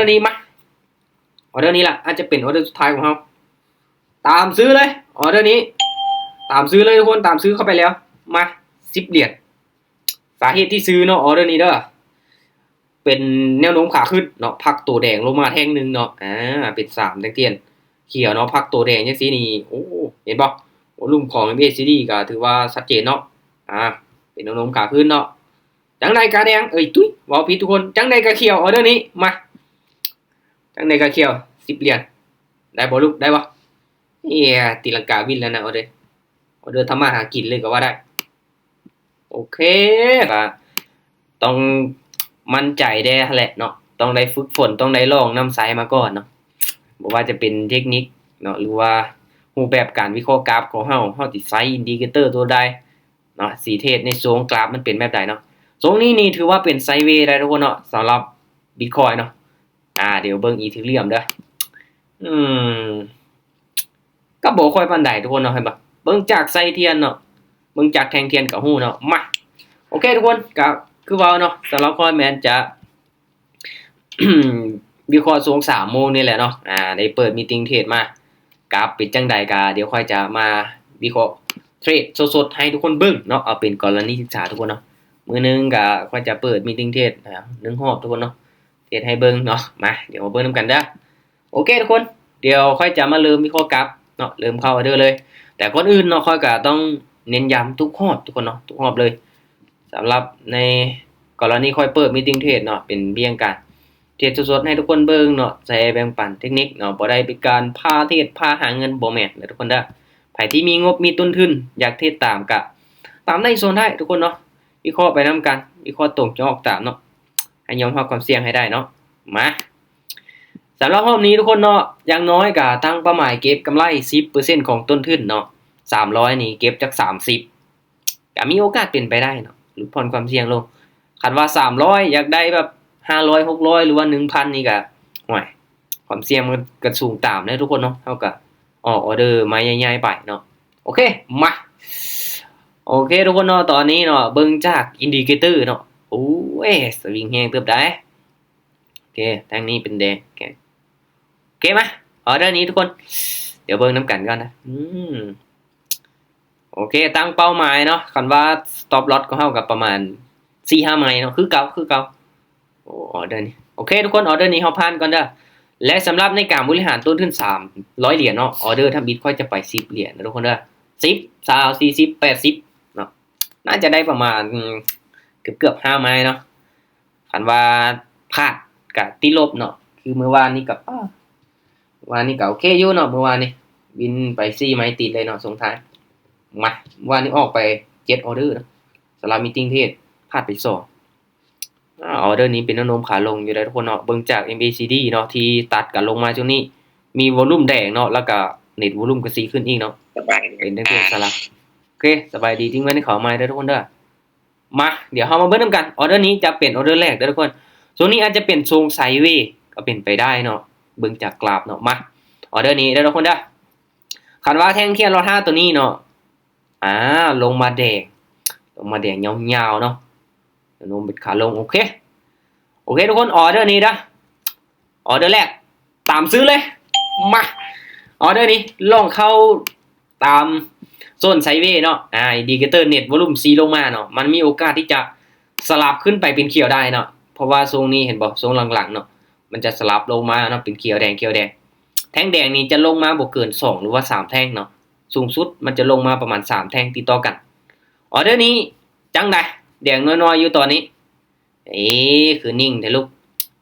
ດນີ້ມາ ອໍເດີນີ້ລະ ອາດຈະເປັນອໍເດີສຸດທ້າຍຂອງເຮົາ. ຕາມຊື້ເລີຍ ອໍເດີນີ້ ຕາມຊື້ເລີຍທຸກຄົນ ຕາມຊື້ເຂົ້າໄປແລ້ວ. ມາ ສິບຫຼຽນ. ສາເຫດທີ່ຊື້ເນາະ ອໍເດີນີ້ເດີ ເປັນແນວໂນ້ມຂາຂຶ້ນເນາະ ພັກໂຕແດງລົງມາແທ່ງໜຶ່ງເນາະ ອາ ເປັນສາມແທ່ງທຽນຂຽວເນາະ ພັກໂຕແດງຈັ່ງຊີ້ນີ້ ໂອ້ ເຫັນບໍ່? ວໍລຸ່ມຂອງ ເອັມ ເອ ຊີ ດີ ກໍຖືວ່າຊັດເຈນເນາະ ອາ ເປັນແນວໂນ້ມຂາຂຶ້ນເນາະ. ຈັ່ງໃດກະແດງ ເອີຍ ຕຸ້ຍ ເວົ້າຜິດທຸກຄົນ ຈັ່ງໃດກະຂຽວ ອໍເດີນີ້ ມາ ຈັ່ງໃດກະຂຽວ ສິບຫຼຽນ ໄດ້ບໍ່ລູກ ໄດ້ບໍ່? ເອີຍ ຕີລັງກາວິນແລ້ວນະ ອໍເດີ ອໍເດີທຳມາຫາກິນເລີຍກໍວ່າໄດ້. ໂອເຄ ກະຕ້ອງໝັ້ນໃຈແດ່ຫັ້ນແຫຼະເນາະ ຕ້ອງໄດ້ຝຶກຝົນ ຕ້ອງໄດ້ລອງນຳໃຊ້ມາກ່ອນເນາະ ບໍ່ວ່າຈະເປັນເທັກນິກເນາະ ຫຼືວ່າຮູບແບບການວິເຄາະກຣາຟຂອງເຮົາ ເຮົາຊິໃຊ້ອິນດິເຄເຕີຕົວໃດເນາະ ຊິເທຣດໃນຊ່ວງກຣາຟມັນເປັນແບບໃດເນາະ. ຊ່ວງນີ້ນີ້ຖືວ່າເປັນໄຊເວໄດ໋ທຸກຄົນເນາະ ສຳລັບບິດຄອຍເນາະ. ອາ ດຽວເບິ່ງອີເທີຣຽມເດີ ອືມ ກໍບໍ່ຄ່ອຍປານໃດທຸກຄົນເນາະ ເຫັນບໍ່? ເບິ່ງຈາກໄສ້ທຽນເນາະ ເບິ່ງຈາກແທ່ງທຽນກໍຮູ້ເນາະ. ມາ ໂອເຄທຸກຄົນ ກໍຄືເວົ້າເນາະ ສຳລັບຂ້ອຍແມ່ນຈະ ວິເຄາະຊ່ວງສາມໂມງນີ້ແຫຼະເນາະ ອາ ໄດ້ເປີດມີດຕິງເທຣດມາ ກຣາຟເປັນຈັ່ງໃດກໍດຽວຂ້ອຍຈະມາວິເຄາະເທຣດສົດໆໃຫ້ທຸກຄົນເບິ່ງເນາະ ເອົາເປັນກໍລະນີສຶກສາທຸກຄົນເນາະ. ມື້ໜຶ່ງກໍຂ້ອຍຈະເປີດມີດຕິງເທຣດ ອາ ໜຶ່ງຮອບທຸກຄົນເນາະ ເຮັດໃຫ້ເບິ່ງເນາະ. ມາ ດຽວມາເບິ່ງນຳກັນເດີ. ໂອເຄທຸກຄົນ ດຽວຂ້ອຍຈະມາເລີ່ມວິເຄາະກຣາຟເນາະ ເລີ່ມເຂົ້າອໍເດີເລີຍ. ແຕ່ກ່ອນອື່ນເນາະ ຂ້ອຍກະຕ້ອງເນັ້ນຢ້ຳທຸກຮອບທຸກຄົນເນາະ ທຸກຮອບເລີຍ ສຳລັບໃນກໍລະນີຂ້ອຍເປີດມີດຕິງເທຣດເນາະ ເປັນພຽງການເທຣດສົດໆໃຫ້ທຸກຄົນເບິ່ງເນາະ ແຊແບ່ງປັນເທັກນິກເນາະ ບໍ່ໄດ້ເປັນການພາເທຣດພາຫາເງິນ ບໍ່ແມ່ນເດີທຸກຄົນເດີ. ໃຜທີ່ມີງົບມີຕົ້ນທຶນ ຢາກເທຣດຕາມກະຕາມໄດ້ສ່ວນໄດ້ທຸກຄົນເນາະ ວິເຄາະໄປນຳກັນ ວິເຄາະຕົງຈອກຕາມເນາະ ໃຫ້ຍອມຮັບຄວາມສ່ຽງໃຫ້ໄດ້ເນາະ. ມາ ສຳລັບຮອບນີ້ທຸກຄົນເນາະ ຢ່າງນ້ອຍກະຕັ້ງເປົ້າໝາຍເກັບກຳໄລສິບເປີເຊັນຂອງຕົ້ນທຶນເນາະ ສາມຮ້ອຍນີ້ເກັບຈັກສາມສິບ ກະມີໂອກາດເປັນໄປໄດ້ເນາະ ຫຼຸດຜ່ອນຄວາມສ່ຽງລົງ. ຄັນວ່າສາມຮ້ອຍ ຢາກໄດ້ແບບຫ້າຮ້ອຍ ຫົກຮ້ອຍ ຫຼືວ່າໜຶ່ງພັນນີ້ກະ ໂອ້ຍ ຄວາມສ່ຽງມັນກະສູງຕາມເດ້ທຸກຄົນເນາະ ເຮົາກະອອກອໍເດີໄມ້ໃຫຍ່ໆໄປເນາະ. ໂອເຄ ມາ ໂອເຄທຸກຄົນເນາະ ຕອນນີ້ເນາະ ເບິ່ງຈາກອິນດິເຄເຕີເນາະ ໂອ້ຍ ສະວິງແຮງເຕີບໄດ໋. ໂອເຄ ທາງນີ້ເປັນແດງ ໂອເຄ ໂອເຄ ມາ ອໍເດີນີ້ທຸກຄົນ ດຽວເບິ່ງນຳກັນກ່ອນນະ ອືມ ໂອເຄ ຕັ້ງເປົ້າໝາຍເນາະ ຄັນວ່າສະຕັອບລອສຂອງເຮົາກໍປະມານສີ່ຫ້າໄມ້ເນາະ ຄືເກົ່າ ຄືເກົ່າ. ໂອ້ ອໍເດີນີ້ ໂອເຄທຸກຄົນ ອໍເດີນີ້ເຮົາຜ່ານກ່ອນເດີ. ແລະ ສຳລັບໃນການບໍລິຫານຕົ້ນທຶນສາມຮ້ອຍຫຼຽນເນາະ ອໍເດີທຳອິດຂ້ອຍຈະໄປສິບຫຼຽນເດີທຸກຄົນເດີ ສິບ ຊາວ ສີ່ສິບ ແປດສິບເນາະ ໜ້າຈະໄດ້ປະມານເກືອບໆຫ້າໄມ້ເນາະ. ຄັນວ່າພາດກະຕິລົບເນາະ ຄືມື້ວານນີ້ກະ ອາ ວານນີ້ກະໂອເຄຢູ່ເນາະ ມື້ວານນີ້ວິນໄປສີ່ໄມ້ຕິດເລີຍເນາະ ສົ່ງທ້າຍ. ມາ ວານນີ້ອອກໄປເຈັດອໍເດີເນາະ ສຳລັບມີດຕິງເທຣດ ພາດໄປສອງ. ອາ ອໍເດີນີ້ເປັນແນວໂນ້ມຂາລົງຢູ່ເດ້ທຸກຄົນເນາະ ເບິ່ງຈາກ ເອັມ ເອ ຊີ ດີ ເນາະ ທີ່ຕັດກັນລົງມາຊ່ວງນີ້ ມີວໍລຸ່ມແດງເນາະ ແລ້ວກະເນັດວໍລຸ່ມກະຊິຂຶ້ນອີກເນາະ ເປັນເທຣດສະຫຼັບ. ໂອເຄ ສະບາຍດີ ຕິງໄວ້ໃນເຂົ້າໃໝ່ເດີທຸກຄົນເດີ. ມາ ດຽວເຮົາມາເບິ່ງນຳກັນ ອໍເດີນີ້ຈະເປັນອໍເດີແລກເດີທຸກຄົນ ຊ່ວງນີ້ອາດຈະເປັນຊົງໄຊເວກໍເປັນໄປໄດ້ເນາະ ເບິ່ງຈາກກຣາຟເນາະ. ມາ ອໍເດີນີ້ເດີທຸກຄົນເດີ ຄັນວ່າແທ່ງທຽນລອດຫ້າໂຕນີ້ເນາະ ອາ ລົງມາແດງ ລົງມາແດງຍາວໆເນາະ ລົງເປັນຂາລົງ. ໂອເຄ ໂອເຄທຸກຄົນ ອໍເດີນີ້ເດີ ອໍເດີແລກ ຕາມຊື້ເລີຍ. ມາ ອໍເດີນີ້ລອງເຂົ້າຕາມໂຊນໄຊເວເນາະ ອາ ອິນດິເຄເຕີເນັດວໍລຸ່ມສີລົງມາເນາະ ມັນມີໂອກາດທີ່ຈະສະຫຼັບຂຶ້ນໄປເປັນຂຽວໄດ້ເນາະ ເພາະວ່າຊ່ວງນີ້ເຫັນບໍ່ ຊ່ວງຫຼັງໆເນາະ ມັນຈະສະຫຼັບລົງມາເນາະ ເປັນຂຽວແດງ ຂຽວແດງ. ແທ່ງແດງນີ້ຈະລົງມາບໍ່ເກີນສອງ ຫຼືວ່າສາມແທ່ງເນາະ ສູງສຸດມັນຈະລົງມາປະມານສາມແທ່ງຕິດຕໍ່ກັນ. ອໍເດີນີ້ຈັ່ງໃດ ແດງນ້ອຍໆຢູ່ຕອນນີ້ ເອ ຄືນິ່ງແທ້ລູກ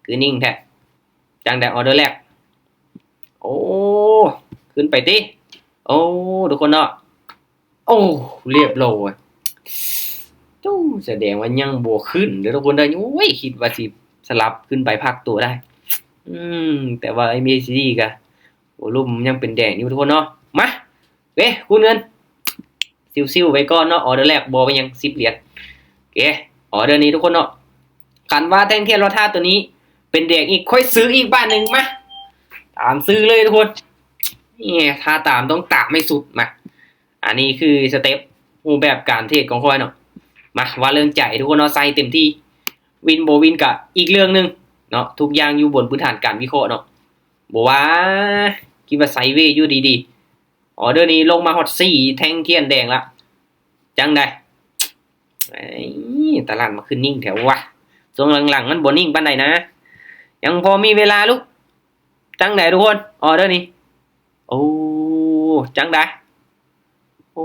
ຄືນິ່ງແທ້. ຈັ່ງໃດ ອໍເດີແລກ ໂອ້ ຂຶ້ນໄປຕິ ໂອ້ ທຸກຄົນເນາະ ໂອ້ ລຽບຮ້ອຍ ໂອ້ ສະແດງວ່າຍັງບໍ່ຂຶ້ນເດີທຸກຄົນເດີ. ໂອ້ຍ ຄິດວ່າຊິສະຫຼັບຂຶ້ນໄປພັກໂຕໄດ້ ອືມ ແຕ່ວ່າ ເອັມ ເອ ຊີ ດີ ກະ ໂອ້ ວໍລຸ່ມຍັງເປັນແດງຢູ່ທຸກຄົນເນາະ. ມາ ເວ ຄູນເງິນ ຊິວໆໄວ້ກ່ອນເນາະ ອໍເດີແລກບໍ່ເປັນຫຍັງ ສິບຫຼຽນ. ໂອເຄ ອໍເດີນີ້ທຸກຄົນເນາະ ຄັນວ່າແທ່ງທຽນລອດຫ້າໂຕນີ້ເປັນແດງອີກ ຂ້ອຍຊື້ອີກບາດໜຶ່ງ. ມາ ຕາມຊື້ເລີຍທຸກຄົນ ນີ້ ຖ້າຕາມຕ້ອງຕາມໃຫ້ສຸດ. ມາ ອັນນີ້ຄືສະເຕັບຮູບແບບການເທຣດຂອງຂ້ອຍເນາະ. ມາ ວ່າເລື່ອງໃຈທຸກຄົນເນາະ ໃສ່ເຕັມທີ່ ວິນບໍ່ວິນກະອີກເລື່ອງໜຶ່ງ ເນາະ ທຸກຢ່າງຢູ່ບົນພື້ນຖານການວິເຄາະເນາະ. ບໍ່ວ່າ ຄິດວ່າໄຊເວຢູ່ດີໆ ອໍເດີນີ້ລົງມາຮອດສີ່ແທ່ງທຽນແດງລະ ຈັ່ງໃດ? ເອີຍ ຕະຫຼາດມາຄືນິ່ງແທ້ວະ. ຊ່ວງຫຼັງໆມັນບໍ່ນິ່ງປານໃດນະ ຍັງພໍມີເວລາລຸກ. ຈັ່ງໃດທຸກຄົນ ອໍເດີນີ້? ໂອ້ ຈັ່ງໃດ? ໂອ້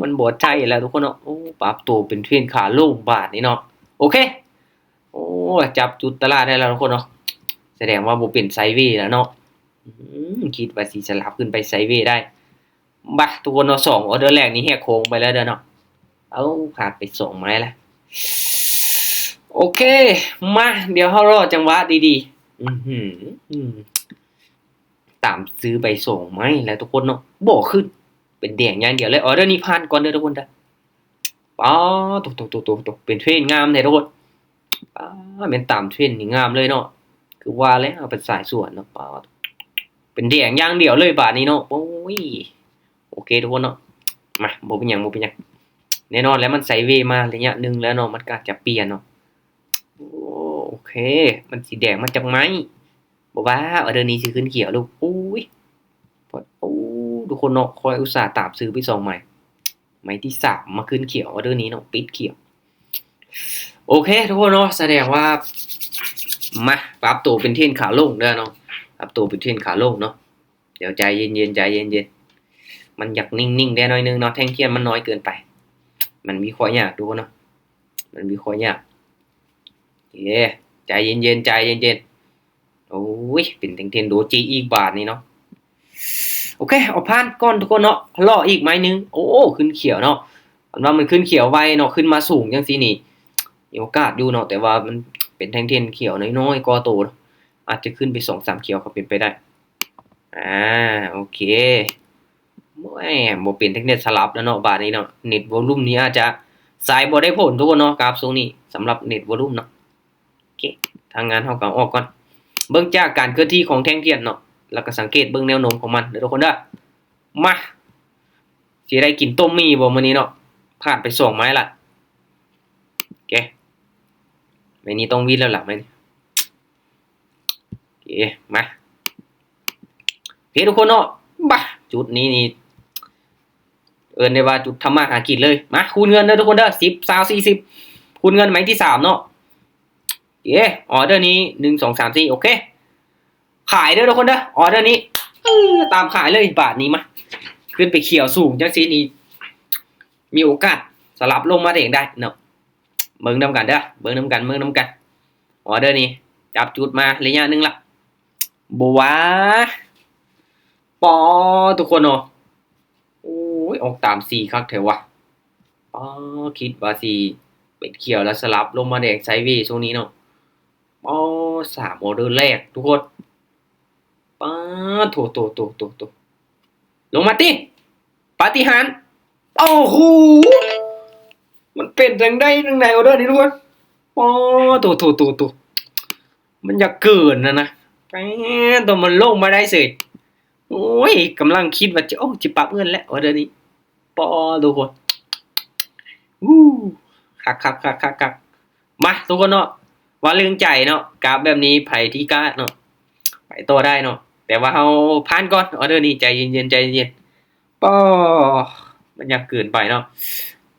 ມັນບໍ່ໃຈແລ້ວທຸກຄົນເນາະ. ໂອ້ ປັບໂຕເປັນເທຣນຂາລົງບາດນີ້ເນາະ. ໂອເຄ ໂອ້ ຈັບຈຸດຕະຫຼາດໄດ້ແລ້ວທຸກຄົນເນາະ. ສະແດງວ່າບໍ່ເປັນໄຊເວແລ້ວເນາະ. ອືມ ຄິດວ່າຊິສະຫຼັບຂຶ້ນໄປໄຊເວໄດ້. ບາ ທຸກຄົນເນາະ ສອງອໍເດີແລກນີ້ແຫກໂຄ້ງໄປແລ້ວເດີເນາະ. ເອົາ ພາດໄປສອງໄມ້ລະ. ໂອເຄ ມາ ດຽວເຮົາລໍຈັງຫວະດີໆ. ອືຫື ຕາມຊື້ໄປສອງໄມ້ແລ້ວທຸກຄົນເນາະ ບໍ່ຂຶ້ນ ເປັນແດງຢ່າງດຽວເລີຍ. ອໍເດີນີ້ຜ່ານກ່ອນເດີທຸກຄົນເດີ. ປາໂຕ ໂຕ ເປັນເທຣນງາມແທ້ທຸກຄົນ. ປາ ແມ່ນຕາມເທຣນນີ້ງາມເລີຍເນາະ. ຄືວ່າແລ້ວເປັນສາຍສວນເນາະ. ປາ ເປັນແດງຢ່າງດຽວເລີຍບາດນີ້ເນາະ. ໂອ້ຍ ໂອເຄທຸກຄົນເນາະ ມາ ບໍ່ເປັນຫຍັງ ບໍ່ເປັນຫຍັງ. ແນ່ນອນແລ້ວ ມັນໄຊເວມາໄລຍະໜຶ່ງແລ້ວເນາະ ມັນກະຈະປ່ຽນເນາະ. ໂອເຄ ມັນຊິແດງມາຈັກໄມ້. ບໍ່ວ່າ ອໍເດີນີ້ຊິຂຶ້ນຂຽວລູກ. ໂອ້ຍ ໂອ້ ທຸກຄົນເນາະ ຂ້ອຍອຸດສ່າຕາມຊື້ໄປສອງໄມ້ ໄມ້ທີສາມມາຂຶ້ນຂຽວ ອໍເດີນີ້ເນາະ ປິດຂຽວ. ໂອເຄທຸກຄົນເນາະ ສະແດງວ່າ ມາ ປັບໂຕເປັນເທຣນຂາລົງເດີເນາະ ປັບໂຕເປັນເທຣນຂາລົງເນາະ. ດຽວໃຈເຢັນໆ ໃຈເຢັນໆ ມັນຢາກນິ່ງໆແດ່ໜ້ອຍໜຶ່ງເນາະ ແທ່ງທຽນມັນນ້ອຍເກີນໄປ ມັນວິເຄາະຍາກທຸກຄົນເນາະ ມັນວິເຄາະຍາກ. ເອີ ໃຈເຢັນໆ ໃຈເຢັນໆ. ໂອ້ຍ ເປັນແທ່ງທຽນໂດຈິອີກບາດນີ້ເນາະ. ໂອເຄ ເອົາຜ່ານກ່ອນທຸກຄົນເນາະ ລໍອີກໄມ້ໜຶ່ງ. ໂອ້ ຂຶ້ນຂຽວເນາະ ຄັນວ່າມັນຂຶ້ນຂຽວໄວເນາະ ຂຶ້ນມາສູງຈັ່ງຊີ້ນີ້ ມີໂອກາດຢູ່ເນາະ ແຕ່ວ່າມັນເປັນແທ່ງທຽນຂຽວນ້ອຍໆ ກໍໂຕ ອາດຈະຂຶ້ນໄປສອງສາມຂຽວກໍເປັນໄປໄດ້. ອາ ໂອເຄ ໂອ້ຍ ບໍ່ເປັນແທ່ງທຽນສະຫຼັບແລ້ວເນາະ ບາດນີ້ເນາະ. ເນັດວອລຸ່ມນີ້ອາດຈະໃຊ້ບໍ່ໄດ້ຜົນທຸກຄົນເນາະ ກາບຊ່ວງນີ້ ສຳລັບເນັດວອລຸ່ມເນາະ. ໂອເຄ ທາງງານເຮົາກໍເອົາອອກກ່ອນ. ເບິ່ງຈາກການເຄື່ອນທີ່ຂອງແທ່ງທຽນເນາະ ແລ້ວກໍສັງເກດເບິ່ງແນວໂນ້ມຂອງມັນເດີທຸກຄົນເດີ. ມາ ຊິໄດ້ກິນຕົ້ມໝີ່ບໍ່ມື້ນີ້ເນາະ ພາດໄປສອງໄມ້ລະ. ໂອເຄ ໄມ້ນີ້ຕ້ອງວິດແລ້ວລະ ໄມ້ນີ້. ໂອເຄ ມາ ໂອເຄທຸກຄົນເນາະ. ບາ ຈຸດນີ້ນີ້ ເອີ້ນໄດ້ວ່າຈຸດທຳມາຫາກິນເລີຍ. ມາ ຄູນເງິນເດີທຸກຄົນເດີ ສິບ ຊາວ ສີ່ສິບ ຄູນເງິນໄມ້ທີສາມເນາະ. ເອ ອໍເດີນີ້ ໜຶ່ງ ສອງ ສາມ ສີ່ ໂອເຄ ຂາຍເດີທຸກຄົນເດີ ອໍເດີນີ້ ເອີ ຕາມຂາຍເລີຍບາດນີ້. ມາ ຂຶ້ນໄປຂຽວສູງຈັ່ງຊີ້ນີ້ ມີໂອກາດສະຫຼັບລົງມາແດງໄດ້ເນາະ. ເບິ່ງນຳກັນເດີ ເບິ່ງນຳກັນ ເບິ່ງນຳກັນ. ອໍເດີນີ້ ຈັບຈຸດມາໄລຍະໜຶ່ງລະ ບໍ່ວ່າ ປໍ ທຸກຄົນເນາະ. ໂອ້ຍ ອອກຕາມສີຄັກແທ້ວະ. ປາ ຄິດວ່າຊິເປັນຂຽວແລ້ວສະຫຼັບລົງມາແດງໄຊເວຊ່ວງນີ້ເນາະ. ປາ ສາມອໍເດີແລກທຸກຄົນ. ປາ ໂຖ ໂຖ ໂຖ ໂຖ ໂຖ ລົງມາຕິ ປາຕິຫານ. ໂອ້ໂຫ ມັນເປັນຈັ່ງໃດຈັ່ງໃດອໍເດີນີ້ທຸກຄົນ. ປາ ໂຖ ໂຖ ໂຖ ໂຖ ມັນຢາກເກີນຫັ້ນນະ. ແປ ໂຕ ມັນລົງມາໄດ້ເສີຍ. ໂອ້ຍ ກຳລັງຄິດວ່າຈະ ໂອ້ ຈະປັບເງິນແລ້ວອໍເດີນີ້. ປາ ທຸກຄົນ ອູ້ ຄັກໆໆໆໆ. ມາ ທຸກຄົນເນາະ ວ່າເລື່ອງໃຈເນາະ ກາບແບບນີ້ໃຜທີ່ກ້າເນາະ ໄປຕໍ່ໄດ້ເນາະ. ແຕ່ວ່າເຮົາຜ່ານກ່ອນ ອໍເດີນີ້ ໃຈເຢັນໆ ໃຈເຢັນໆ. ປາ ມັນຢາກເກີນໄປເນາະ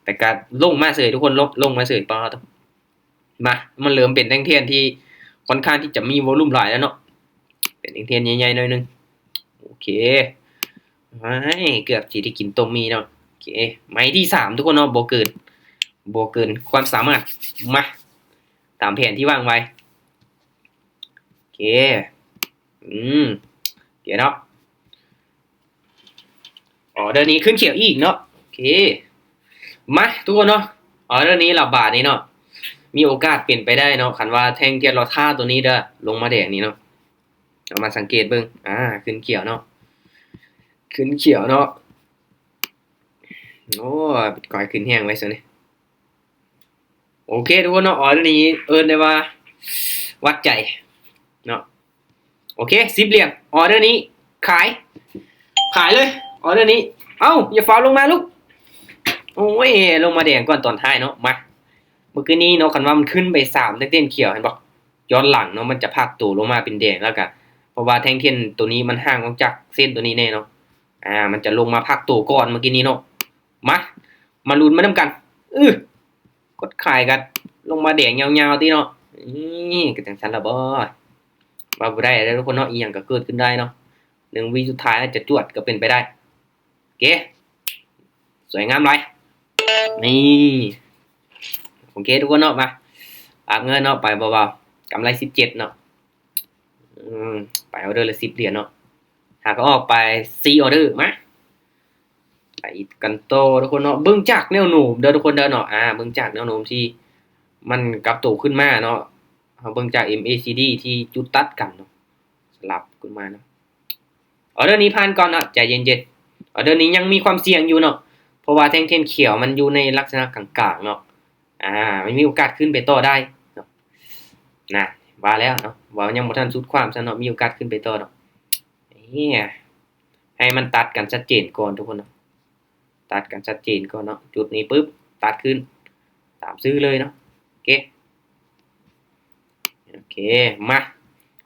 ແຕ່ກະລົງມາເສີຍທຸກຄົນ ລົງ ລົງມາເສີຍ. ປາ ມາ ມັນເລີ່ມເປັນແທ່ງທຽນທີ່ຄ່ອນຂ້າງທີ່ຈະມີວອລຸ່ມຫຼາຍແລ້ວເນາະ ເປັນແທ່ງທຽນໃຫຍ່ໆ ໜ້ອຍໜຶ່ງ. ໂອເຄ ໄວ້ ເກືອບຊິໄດ້ກິນຕົ້ມໝີ່ເນາະ. ໂອເຄ ໄມ້ທີສາມທຸກຄົນເນາະ ບໍ່ເກີນ ບໍ່ເກີນຄວາມສາມາດ. ມາ ຕາມແຜນທີ່ວາງໄວ້. ໂອເຄ ອືມ ໂອເຄເນາະ. ອໍເດີນີ້ຂຶ້ນຂຽວອີກເນາະ. ໂອເຄ ມາ ທຸກຄົນເນາະ ອໍເດີນີ້ລະບາດນີ້ເນາະ ມີໂອກາດເປັນໄປໄດ້ເນາະ ຄັນວ່າແທ່ງທຽນລໍຖ້າໂຕນີ້ເດີ ລົງມາແດງນີ້ເນາະ. ເຮົາມາສັງເກດເບິ່ງ ອາ ຂຶ້ນຂຽວເນາະ ຂຶ້ນຂຽວເນາະ. ໂອ້ ບິດຄອຍຂຶ້ນແຮງໄວ້ຊັ້ນນີ້. ໂອເຄທຸກຄົນເນາະ ອໍເດີນີ້ເອີ້ນໄດ້ວ່າວັດໃຈເນາະ. ໂອເຄ ສິບຫຼຽນ ອໍເດີນີ້ຂາຍ ຂາຍເລີຍ ອໍເດີນີ້. ເອົ້າ ຢ່າຟ້າວລົງມາລູກ. ໂອ້ຍ ລົງມາແດງກ່ອນຕອນທ້າຍເນາະ. ມາ ເມື່ອກີ້ນີ້ເນາະ ຄັນວ່າມັນຂຶ້ນໄປສາມແທ່ງຂຽວ ເຫັນບໍ່? ຍ້ອນຫຼັງເນາະ ມັນຈະພັກໂຕລົງມາເປັນແດງ ແລ້ວກະ ເພາະວ່າແທ່ງທຽນໂຕນີ້ມັນຫ່າງອອກຈາກເສັ້ນໂຕນີ້ແນ່ເນາະ ອາ ມັນຈະລົງມາພັກໂຕກ່ອນເມື່ອກີ້ນີ້ເນາະ. ມາ ມາລຸ້ນໄປນຳກັນ. ອື ກົດຂາຍກະລົງມາແດງຍາວໆຕິເນາະ. ນີ້ ກະຈັ່ງຊັ້ນລະບໍ? ເວົ້າບໍ່ໄດ້ເດີທຸກຄົນເນາະ ອີ່ຫຍັງກະເກີດຂຶ້ນໄດ້ເນາະ. ໜຶ່ງວິສຸດທ້າຍອາດຈະຈວດກະເປັນໄປໄດ້. ໂອເຄ ສວຍງາມຫຼາຍ. ນີ້ ໂອເຄທຸກຄົນເນາະ ມາ ປາບເງິນເນາະ ໄປເບົາໆ ກຳໄລສິບເຈັດເນາະ. ອືມ ໄປອໍເດີລະສິບຫຼຽນເນາະ ຫາກະອອກໄປສີ່ອໍເດີ. ມາ ໄປກັນຕໍ່ທຸກຄົນເນາະ. ເບິ່ງຈາກແນວໂນ້ມເດີທຸກຄົນເດີເນາະ ອາ ເບິ່ງຈາກແນວໂນ້ມທີ່ມັນກັບໂຕຂຶ້ນມາເນາະ. ເຮົາເບິ່ງຈາກເອັມເອຊີດີທີ່ຈຸດຕັດກັນເນາະ ສະຫຼັບຂຶ້ນມາເນາະ. ອໍເດີນີ້ຜ່ານກ່ອນເນາະ ໃຈເຢັນໆ. ອໍເດີນີ້ຍັງມີຄວາມສ່ຽງຢູ່ເນາະ ເພາະວ່າແທ່ງທຽນຂຽວມັນຢູ່ໃນລັກສະນະກາງໆເນາະ. ອາ ມັນມີໂອກາດຂຶ້ນໄປຕໍ່ໄດ້ເນາະ. ນະ ວ່າແລ້ວເນາະ ວ່າຍັງບໍ່ທັນສຸດຄວາມຊະເນາະ ມີໂອກາດຂຶ້ນໄປຕໍ່ເນາະ. ເອີ ໃຫ້ມັນຕັດກັນຊັດເຈນກ່ອນທຸກຄົນເນາະ ຕັດກັນຊັດເຈນກ່ອນເນາະ. ຈຸດນີ້ປຶບ ຕັດຂຶ້ນ ຕາມຊື້ເລີຍເນາະ. ໂອເຄ ໂອເຄ ມາ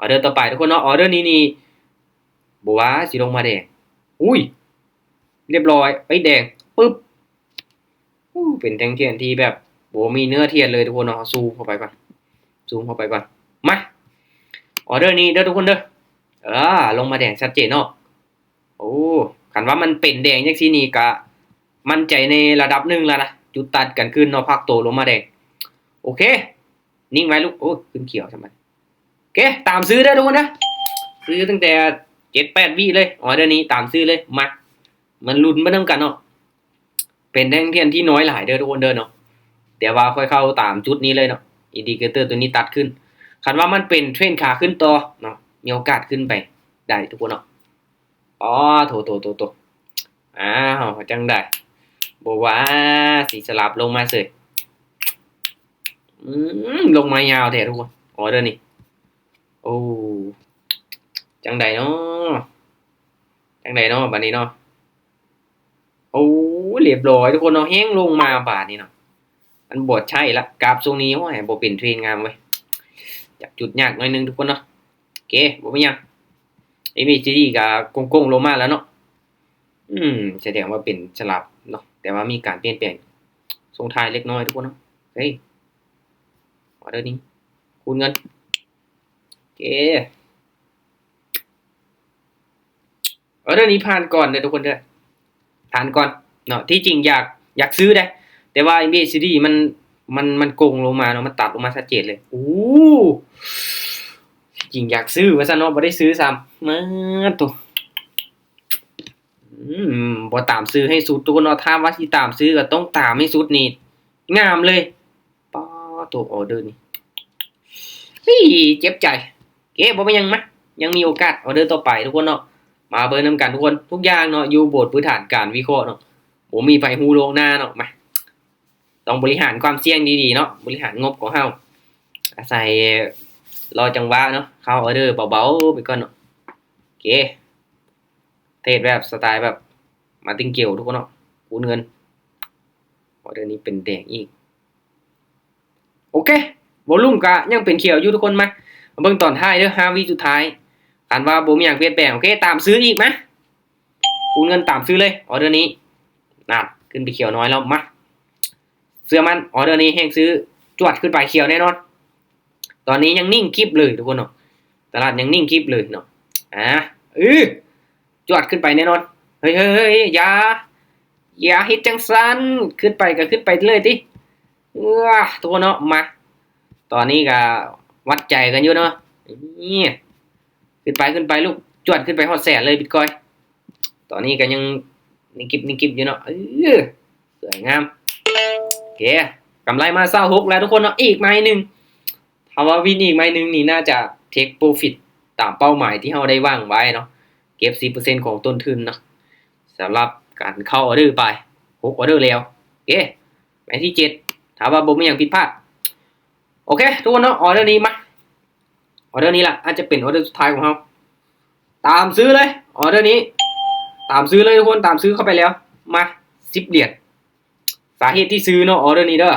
ອໍເດີຕໍ່ໄປທຸກຄົນເນາະ. ອໍເດີນີ້ນີ້ ບໍ່ວ່າຊິລົງມາແດງ. ອຸ້ຍ ລຽບຮ້ອຍ ໄປແດງ ປຶບ. ໂອ້ ເປັນແທ່ງທຽນທີ່ແບບບໍ່ມີເນື້ອທຽນເລີຍທຸກຄົນເນາະ. ຊູມເຂົ້າໄປກ່ອນ ຊູມເຂົ້າໄປກ່ອນ. ມາ ອໍເດີນີ້ເດີທຸກຄົນເດີ ເອີ ລົງມາແດງຊັດເຈນເນາະ. ໂອ້ ຄັນວ່າມັນເປັນແດງຈັ່ງຊີ້ນີ້ກະໝັ້ນໃຈໃນລະດັບໜຶ່ງແລ້ວນະ ຈຸດຕັດກັນຂຶ້ນເນາະ ພັກໂຕລົງມາແດງ. ໂອເຄ ນິ່ງໄວ້ລູກ. ໂອ້ ຂຶ້ນຂຽວຊະບັດ. ໂອເຄ ຕາມຊື້ເດີທຸກຄົນເດີ ຊື້ຕັ້ງແຕ່ເຈັດແປດວິເລີຍ. ອໍເດີນີ້ຕາມຊື້ເລີຍ. ມາ ມາລຸ້ນໄປນຳກັນເນາະ. ເປັນແທ່ງທຽນທີ່ນ້ອຍຫຼາຍເດີທຸກຄົນເດີເນາະ ແຕ່ວ່າຂ້ອຍເຂົ້າຕາມຈຸດນີ້ເລີຍເນາະ. ອິນດິເຄເຕີໂຕນີ້ຕັດຂຶ້ນ ຄັນວ່າມັນເປັນເທຣນຂາຂຶ້ນຕໍ່ເນາະ ມີໂອກາດຂຶ້ນໄປໄດ້ທຸກຄົນເນາະ. ອໍ ໂຖໆໆໆ ອ້າວ ຈັ່ງໃດ ບໍ່ວ່າຊິສະຫຼັບລົງມາເສີຍ. ອືມ ລົງມາຍາວແທ້ທຸກຄົນ ອໍເດີນີ້. ໂອ້ ຈັ່ງໃດເນາະ ຈັ່ງໃດເນາະບາດນີ້ເນາະ. ໂອ້ ລຽບຮ້ອຍທຸກຄົນເນາະ ແຮງລົງມາບາດນີ້ເນາະ. ມັນບໍ່ໃຊ້ລະ ກາບຊ່ວງນີ້ ໂອ້ຍ ບໍ່ເປັນເທຣນງາມເວີຍ ຈັບຈຸດຍາກໜ້ອຍໜຶ່ງທຸກຄົນເນາະ. ໂອເຄ ບໍ່ເປັນຫຍັງ ເອັມເອຊີດີກະກົງໆລົງມາແລ້ວເນາະ. ອືມ ສະແດງວ່າເປັນສະຫຼັບເນາະ ແຕ່ວ່າມີການປ່ຽນແປງຊ່ວງທ້າຍເລັກນ້ອຍທຸກຄົນເນາະ. ເຮີ້ຍ ອໍເດີນີ້ ຄູນເງິນ. ໂອເຄ ອໍເດີນີ້ຜ່ານກ່ອນເດີທຸກຄົນເດີ ຜ່ານກ່ອນເນາະ. ທີ່ຈິງຢາກ ຢາກຊື້ເດ້ ແຕ່ວ່າເອັມເອຊີດີມັນ ມັນ ມັນກົງລົງມາເນາະ ມັນຕັດລົງມາຊັດເຈນເລີຍ. ໂອ້ ທີ່ຈິງຢາກຊື້ວ່າຊັ້ນເນາະ ບໍ່ໄດ້ຊື້ຊ້ຳ. ມາໂຕ ອືມ ບໍ່ຕາມຊື້ໃຫ້ສຸດທຸກຄົນເນາະ ຖ້າວ່າຊິຕາມຊື້ກໍຕ້ອງຕາມໃຫ້ສຸດນີ້ ງາມເລີຍ. ປາໂຕ ອໍເດີນີ້ ເຮີ້ຍ ເຈັບໃຈ. ເກ ບໍ່ເປັນຫຍັງ ມາ ຍັງມີໂອກາດ ອໍເດີຕໍ່ໄປທຸກຄົນເນາະ. ມາເບິ່ງນຳກັນທຸກຄົນ ທຸກຢ່າງເນາະ ຢູ່ບົນພື້ນຖານການວິເຄາະເນາະ ບໍ່ມີໃຜຮູ້ລ່ວງໜ້າເນາະ. ມາ ຕ້ອງບໍລິຫານຄວາມສ່ຽງດີໆເນາະ ບໍລິຫານງົບຂອງເຮົາ ອາໄສລໍຈັງຫວະເນາະ ເຂົ້າອໍເດີເບົາໆໄປກ່ອນເນາະ. ເກ ເທຣດແບບສະໄຕແບບມາຕິງເກວທຸກຄົນເນາະ ຄູນເງິນ. ອໍເດີນີ້ເປັນແດງອີກ. ໂອເຄ ວອລຸ່ມກະຍັງເປັນຂຽວຢູ່ທຸກຄົນ. ມາ ມາເບິ່ງຕອນທ້າຍເດີ ຫ້າວິສຸດທ້າຍ ຄັນວ່າບໍ່ມີຫຍັງປ່ຽນແປງ ໂອເຄ ຕາມຊື້ອີກ. ມາ ຄູນເງິນຕາມຊື້ເລີຍ ອໍເດີນີ້. ນະ ຂຶ້ນໄປຂຽວນ້ອຍແລ້ວ. ມາ ເຊື່ອໝັ້ນ ອໍເດີນີ້ແຮງຊື້ ຈວດຂຶ້ນໄປຂຽວແນ່ນອນ. ຕອນນີ້ຍັງນິ່ງກິບເລີຍທຸກຄົນເນາະ ຕະຫຼາດຍັງນິ່ງກິບເລີຍເນາະ. ອາ ອື ຈວດຂຶ້ນໄປແນ່ນອນ. ເຮີ້ຍໆໆ ຢ່າ ຢ່າເຮັດຈັ່ງຊັ້ນ ຂຶ້ນໄປກໍຂຶ້ນໄປເລີຍຕິ. ເອີ ທຸກຄົນເນາະ ມາ ຕອນນີ້ກໍວັດໃຈກັນຢູ່ເນາະ. ນີ້ ຂຶ້ນໄປ ຂຶ້ນໄປລູກ ຈວດຂຶ້ນໄປຮອດແສນເລີຍບິດຄອຍ. ຕອນນີ້ກໍຍັງນິກິບນິກິບຢູ່ເນາະ. ເອີ ສວຍງາມ. ໂອເຄ ກຳໄລມາຊາວຫົກແລ້ວທຸກຄົນເນາະ ອີກໄມ້ໜຶ່ງ. ຖ້າວ່າວິນອີກໄມ້ໜຶ່ງນີ້ ໜ້າຈະເທັກໂປຣຟິດຕາມເປົ້າໝາຍທີ່ເຮົາໄດ້ວາງໄວ້ເນາະ ເກັບສິບເປີເຊັນຂອງຕົ້ນທຶນເນາະ ສຳລັບການເຂົ້າອໍເດີໄປ ຫົກອໍເດີແລ້ວ. ໂອເຄ ໄມ້ທີເຈັດ ຖ້າວ່າບໍ່ມີຫຍັງຜິດພາດ. ໂອເຄ ທຸກຄົນເນາະ ອໍເດີນີ້ ມາ ອໍເດີນີ້ລະ ອາດຈະເປັນອໍເດີສຸດທ້າຍຂອງເຮົາ. ຕາມຊື້ເລີຍ ອໍເດີນີ້ ຕາມຊື້ເລີຍທຸກຄົນ ຕາມຊື້ເຂົ້າໄປແລ້ວ. ມາ ສິບຫຼຽນ ສາເຫດທີ່ຊື້ເນາະ ອໍເດີນີ້ເດີ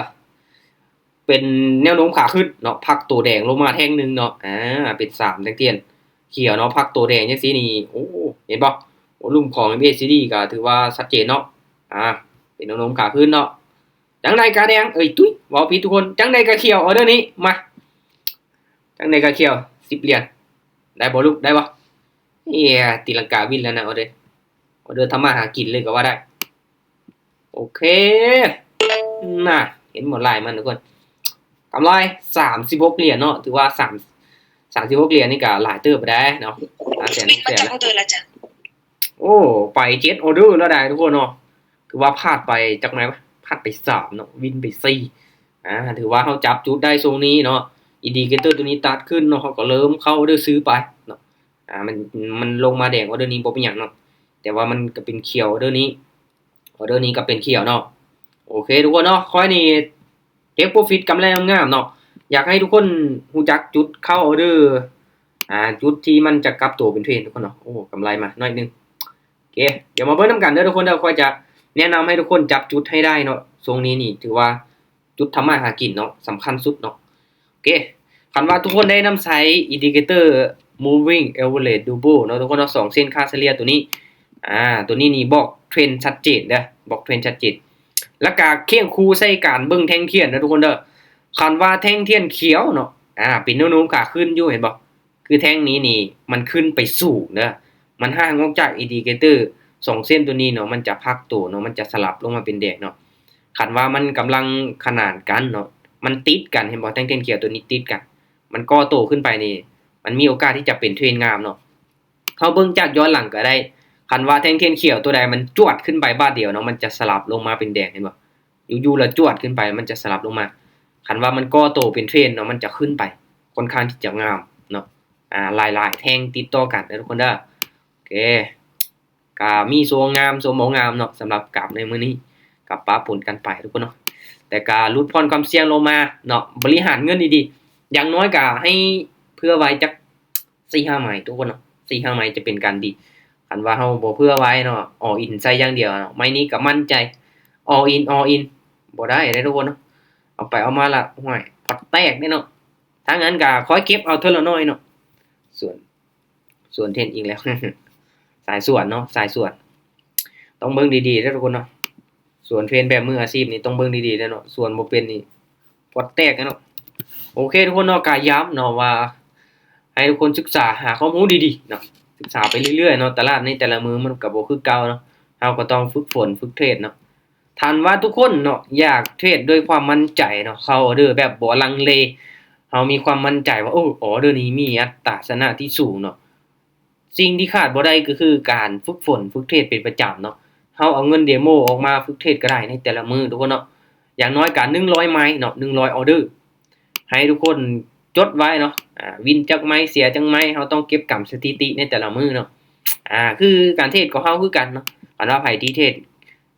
ເປັນແນວໂນ້ມຂາຂຶ້ນເນາະ ພັກໂຕແດງລົງມາແທ່ງໜຶ່ງເນາະ ອາ ເປັນສາມແທ່ງທຽນຂຽວເນາະ ພັກໂຕແດງຈັ່ງຊີ້ນີ້ ໂອ້ ເຫັນບໍ່ ວໍລຸ່ມຂອງ ເອັມ ເອ ຊີ ດີ ກໍຖືວ່າຊັດເຈນເນາະ ອາ ເປັນແນວໂນ້ມຂາຂຶ້ນເນາະ ຈັ່ງໃດກໍແດງ ເອີຍ ຕຸ້ຍ ເວົ້າຜິດທຸກຄົນ ຈັ່ງໃດກໍຂຽວ ອໍເດີນີ້ ມາ ຈັ່ງໃດກໍຂຽວ ສິບຫຼຽນ ໄດ້ບໍ່ລູກ ໄດ້ບໍ່? ເອີຍ ຕີລັງກາວິນແລ້ວນະ ອໍເດີ ອໍເດີທຳມາຫາກິນເລີຍກໍວ່າໄດ້ ໂອເຄ ນະ ເຫັນບໍ່ ລາຍມັນທຸກຄົນ ກຳໄລສາມສິບຫົກຫຼຽນເນາະ ຖືວ່າສາມ ສາມສິບຫົກຫຼຽນນີ້ກໍຫຼາຍເຕີບໄດ້ເນາະ ຫ້າແສນ ຫົກແສນ ໂອ້ ໄປເຈັດອໍເດີແລ້ວໄດ໋ທຸກຄົນເນາະ ຖືວ່າພາດໄປຈັກໄໝວະ ພາດໄປສາມເນາະ ວິນໄປສີ່ ອາ ຖືວ່າເຮົາຈັບຈຸດໄດ້ຊ່ວງນີ້ເນາະ ອິນດິເຄເຕີຕົວນີ້ຕັດຂຶ້ນເນາະ ເຮົາກໍເລີ່ມເຂົ້າອໍເດີຊື້ໄປເນາະ ອາ ມັນ ມັນລົງມາແດງອໍເດີນີ້ບໍ່ເປັນຫຍັງເນາະ ແຕ່ວ່າມັນກໍເປັນຂຽວອໍເດີນີ້ ອໍເດີນີ້ກໍເປັນຂຽວເນາະ ໂອເຄທຸກຄົນເນາະ ຂ້ອຍນີ້ເຮັດໂປຣຟິດກຳໄລງາມໆເນາະ ຢາກໃຫ້ທຸກຄົນຮູ້ຈັກຈຸດເຂົ້າອໍເດີ ອາ ຈຸດທີ່ມັນຈະກັບໂຕເປັນເທຣນທຸກຄົນເນາະ ໂອ້ ກຳໄລມາໜ້ອຍໜຶ່ງ ໂອເຄ ດຽວມາເບິ່ງນຳກັນເດີທຸກຄົນເດີ ຂ້ອຍຈະແນະນຳໃຫ້ທຸກຄົນຈັບຈຸດໃຫ້ໄດ້ເນາະ ຊ່ວງນີ້ນີ້ຖືວ່າຈຸດທຳມາຫາກິນເນາະ ສຳຄັນສຸດເນາະ ໂອເຄ ຄັນວ່າທຸກຄົນໄດ້ນຳໃຊ້ອິນດິເຄເຕີ Moving Average Double ເນາະ ທຸກຄົນເນາະ ສອງເສັ້ນຄ່າສະເລ່ຍຕົວນີ້ ອາ ຕົວນີ້ນີ້ບອກເທຣນຊັດເຈນເດີ ບອກເທຣນຊັດເຈນ ແລ້ວກະຄຽງຄູ່ໃສ່ການເບິ່ງແທ່ງທຽນເດີທຸກຄົນເດີ ຄັນວ່າແທ່ງທຽນຂຽວເນາະ ອາ ເປັນແນວໂນ້ມຂາຂຶ້ນຢູ່ ເຫັນບໍ່? ຄືແທ່ງນີ້ນີ້ມັນຂຶ້ນໄປສູງເດີ ມັນຫ່າງອອກຈາກອິນດິເຄເຕີສອງເສັ້ນຕົວນີ້ເນາະ ມັນຈະພັກໂຕເນາະ ມັນຈະສະຫຼັບລົງມາເປັນແດງເນາະ ຄັນວ່າມັນກຳລັງຂະໜານກັນເນາະ ມັນຕິດກັນ ເຫັນບໍ່? ແທ່ງທຽນຂຽວຕົວນີ້ຕິດກັນ ມັນກໍ່ໂຕຂຶ້ນໄປນີ້ ມັນມີໂອກາດທີ່ຈະເປັນເທຣນງາມເນາະ ເຮົາເບິ່ງຈາກຍ້ອນຫຼັງກໍໄດ້ ຄັນວ່າແທ່ງທຽນຂຽວຕົວໃດມັນຈວດຂຶ້ນໄປບາດດຽວເນາະ ມັນຈະສະຫຼັບລົງມາເປັນແດງ ເຫັນບໍ່? ຢູ່ໆລະຈວດຂຶ້ນໄປ ມັນຈະສະຫຼັບລົງມາ ຄັນວ່າມັນກໍ່ໂຕເປັນເທຣນເນາະ ມັນຈະຂຶ້ນໄປ ຄ່ອນຂ້າງທີ່ຈະງາມເນາະ ອາ ຫຼາຍໆແທ່ງຕິດຕໍ່ກັນເດີທຸກຄົນເດີ ໂອເຄ ກະມີໂຊງາມໂຊບໍ່ງາມເນາະ ສຳລັບກາບໃນມື້ນີ້ ກະປະປົນກັນໄປທຸກຄົນເນາະ ແຕ່ກະຫຼຸດຜ່ອນຄວາມສ່ຽງລົງມາເນາະ ບໍລິຫານເງິນດີໆ ຢ່າງໜ້ອຍກະໃຫ້ເຜື່ອໄວ້ຈັກສີ່ຫ້າໄມ້ທຸກຄົນເນາະ ສີ່ຫ້າໄມ້ຈະເປັນການດີ ຄັນວ່າເຮົາບໍ່ເຜື່ອໄວ້ເນາະ ອອລອິນໃສ່ຢ່າງດຽວເນາະ ໄມ້ນີ້ກໍໝັ້ນໃຈ ອອລອິນ ອອລອິນ ບໍ່ໄດ້ເດ້ທຸກຄົນເນາະ ເອົາໄປເອົາມາລະ ຫ້ວຍ ພອດແຕກເດ້ເນາະ ຖ້າຊັ້ນກໍຄ່ອຍເກັບເອົາເທື່ອລະໜ້ອຍເນາະ ສວນ ສວນເທຣນອີກແລ້ວ ສາຍສວນເນາະ ສາຍສວນ ຕ້ອງເບິ່ງດີໆເດີທຸກຄົນເນາະ ສວນເທຣນແບບມືອາຊີບນີ້ຕ້ອງເບິ່ງດີໆເດີເນາະ ສວນບໍ່ເປັນນີ້ ພອດແຕກເນາະ ໂອເຄທຸກຄົນເນາະ ກະຢ້ຳເນາະວ່າ ໃຫ້ທຸກຄົນສຶກສາຫາຄວາມຮູ້ດີໆເນາະ ສຶກສາໄປເລື້ອຍໆເນາະ ຕະຫຼາດໃນແຕ່ລະມື້ມັນກໍບໍ່ຄືເກົ່າເນາະ ເຮົາກໍຕ້ອງຝຶກຝົນຝຶກເທຣດເນາະ ຄັນວ່າທຸກຄົນເນາະ ຢາກເທຣດດ້ວຍຄວາມໝັ້ນໃຈເນາະ ເຂົ້າອໍເດີແບບບໍ່ລັງເລ ເຮົາມີຄວາມໝັ້ນໃຈວ່າ ໂອ້ ອໍເດີນີ້ມີອັດຕາຊະນະທີ່ສູງເນາະ ສິ່ງທີ່ຂາດບໍ່ໄດ້ກໍຄືການຝຶກຝົນຝຶກເທຣດເປັນປະຈຳເນາະ ເຮົາເອົາເງິນເດໂມອອກມາຝຶກເທຣດກໍໄດ້ໃນແຕ່ລະມື້ທຸກຄົນເນາະ ຢ່າງໜ້ອຍກໍໜຶ່ງຮ້ອຍໄມ້ເນາະ ໜຶ່ງຮ້ອຍອໍເດີ ໃຫ້ທຸກຄົນຈົດໄວ້ເນາະ ອາ ວິນຈັກໄມ້ ເສຍຈັກໄມ້ ເຮົາຕ້ອງເກັບກຳສະຖິຕິໃນແຕ່ລະມື້ເນາະ ອາ ຄືການເທຣດຂອງເຮົາຄືກັນເນາະ ຄັນວ່າໃຜທີ່ເທຣດ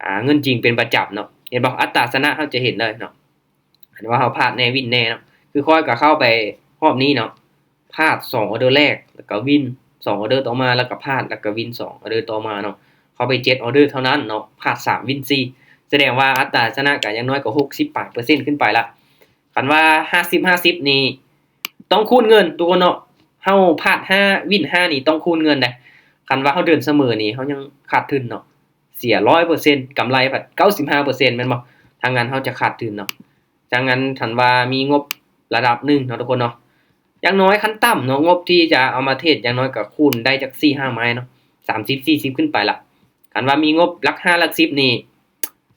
ອາ ເງິນຈິງເປັນປະຈຳເນາະ ເຫັນບໍ່ ອັດຕາຊະນະເຮົາຈະເຫັນເລີຍເນາະ ຄັນວ່າເຮົາພາດແດ່ວິນແດ່ເນາະ ຄືຂ້ອຍກໍເຂົ້າໄປຮອບນີ້ເນາະ ພາດສອງອໍເດີແລກ ແລ້ວກໍວິນສອງອໍເດີຕໍ່ມາ ແລ້ວກໍພາດ ແລ້ວກໍວິນສອງອໍເດີຕໍ່ມາເນາະ ເຂົ້າໄປເຈັດອໍເດີເທົ່ານັ້ນເນາະ ພາດສາມວິນສີ່ ສະແດງວ່າອັດຕາຊະນະກໍຢ່າງໜ້ອຍກໍຫົກສິບປາຍເປີເຊັນຂຶ້ນໄປລະ ຄັນວ່າຫ້າສິບຫ້າສິບນີ້ຕ້ອງຄູນເງິນທຸກຄົນເນາະ ເຮົາພາດຫ້າວິນຫ້ານີ້ຕ້ອງຄູນເງິນໃດ ຄັນວ່າເຮົາເດີນສະເໝີນີ້ເຮົາຍັງຂາດທຶນເນາະ ເສຍຮ້ອຍເປີເຊັນ ກຳໄລພັດເກົ້າສິບຫ້າເປີເຊັນແມ່ນບໍ່ ຖ້າຊັ້ນເຮົາຈະຂາດທຶນເນາະ ຈາກນັ້ນຄັນວ່າມີງົບລະດັບໜຶ່ງເນາະທຸກຄົນເນາະ ຢ່າງໜ້ອຍຂັ້ນຕ່ຳເນາະ ງົບທີ່ຈະເອົາມາເທຣດ ຢ່າງໜ້ອຍກໍຄູນໄດ້ຈັກສີ່ຫ້າໄມ້ເນາະ ສາມສິບສີ່ສິບຂຶ້ນໄປລະ ຄັນວ່າມີງົບຫຼັກຫ້າຫຼັກສິບນີ້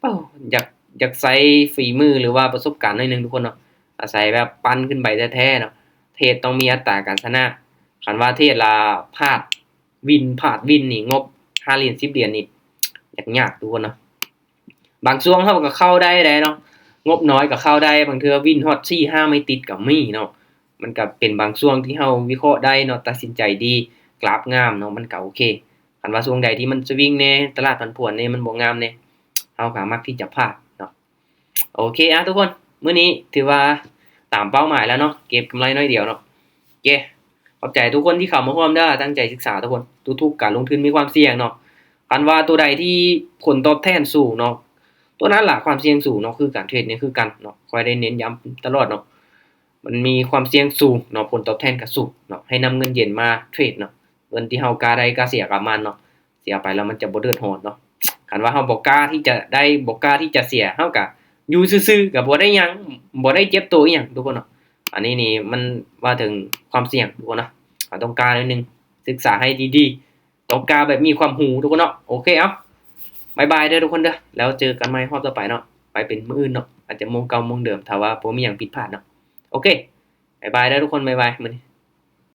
ໂອ້ ຢາກ ຢາກໃຊ້ຝີມື ຫຼືວ່າປະສົບການໜ້ອຍໜຶ່ງທຸກຄົນເນາະ ອາໄສແບບປັ່ນຂຶ້ນໄປແທ້ໆເນາະ ເທຣດຕ້ອງມີອັດຕາການຊະນະ ຄັນວ່າເທຣດລະພາດວິນ ພາດວິນນີ້ ງົບຫ້າຫຼຽນສິບຫຼຽນນີ້ ຍາກໆທຸກຄົນເນາະ ບາງຊ່ວງເຮົາກໍເຂົ້າໄດ້ເດ້ເນາະ ງົບນ້ອຍກໍເຂົ້າໄດ້ ບາງເທື່ອວິນຮອດສີ່ຫ້າໄມ້ຕິດກໍມີເນາະ ມັນກໍເປັນບາງຊ່ວງທີ່ເຮົາວິເຄາະໄດ້ເນາະ ຕັດສິນໃຈດີ ກຣາຟງາມເນາະ ມັນກໍໂອເຄ ຄັນວ່າຊ່ວງໃດທີ່ມັນສະວິງແດ່ ຕະຫຼາດຜັນຜວນແດ່ ມັນບໍ່ງາມແດ່ ເຮົາກໍມັກທີ່ຈະພາດເນາະ ໂອເຄ ອາ ທຸກຄົນ ມື້ນີ້ຖືວ່າຕາມເປົ້າໝາຍແລ້ວເນາະ ເກັບກຳໄລໜ້ອຍດຽວເນາະ ໂອເຄ ຂອບໃຈທຸກຄົນທີ່ເຂົ້າມາຮ່ວມເດີ ຕັ້ງໃຈສຶກສາທຸກຄົນ ທຸກໆການລົງທຶນມີຄວາມສ່ຽງເນາະ ຄັນວ່າຕົວໃດທີ່ຜົນຕອບແທນສູງເນາະ ຕົວນັ້ນລະ ຄວາມສ່ຽງສູງເນາະ ຄືການເທຣດນີ້ຄືກັນເນາະ ຂ້ອຍໄດ້ເນັ້ນຢ້ຳຕະຫຼອດເນາະ ມັນມີຄວາມສ່ຽງສູງເນາະ ຜົນຕອບແທນກໍສູງເນາະ ໃຫ້ນຳເງິນເຢັນມາເທຣດເນາະ ເງິນທີ່ເຮົາກ້າໄດ້ກ້າເສຍກັບມັນເນາະ ເສຍໄປແລ້ວມັນຈະບໍ່ເດືອດຮ້ອນເນາະ ຄັນວ່າເຮົາບໍ່ກ້າທີ່ຈະໄດ້ ບໍ່ກ້າທີ່ຈະເສຍ ເຮົາກໍຢູ່ຊື່ໆ ກໍບໍ່ໄດ້ຫຍັງ ບໍ່ໄດ້ເຈັບໂຕອີ່ຫຍັງທຸກຄົນເນາະ ອັນນີ້ນີ້ມັນວ່າເຖິງຄວາມສ່ຽງທຸກຄົນເນາະ ເຮົາຕ້ອງກ້າໜ້ອຍໜຶ່ງ ສຶກສາໃຫ້ດີໆ ຕ້ອງກ້າແບບມີຄວາມຮູ້ທຸກຄົນເນາະ ໂອເຄ ເອົາ ບາຍບາຍເດີທຸກຄົນເດີ ແລ້ວເຈີກັນໃໝ່ຮອບຕໍ່ໄປເນາະ ໄປເປັນມື້ອື່ນເນາະ ອາດຈະໂມງເກົ່າໂມງເດີມ ຖ້າວ່າບໍ່ມີຫຍັງຜິດພາດເນາະ ໂອເຄ ບາຍບາຍເດີທຸກຄົນ ບາຍບາຍ ມື້ນີ້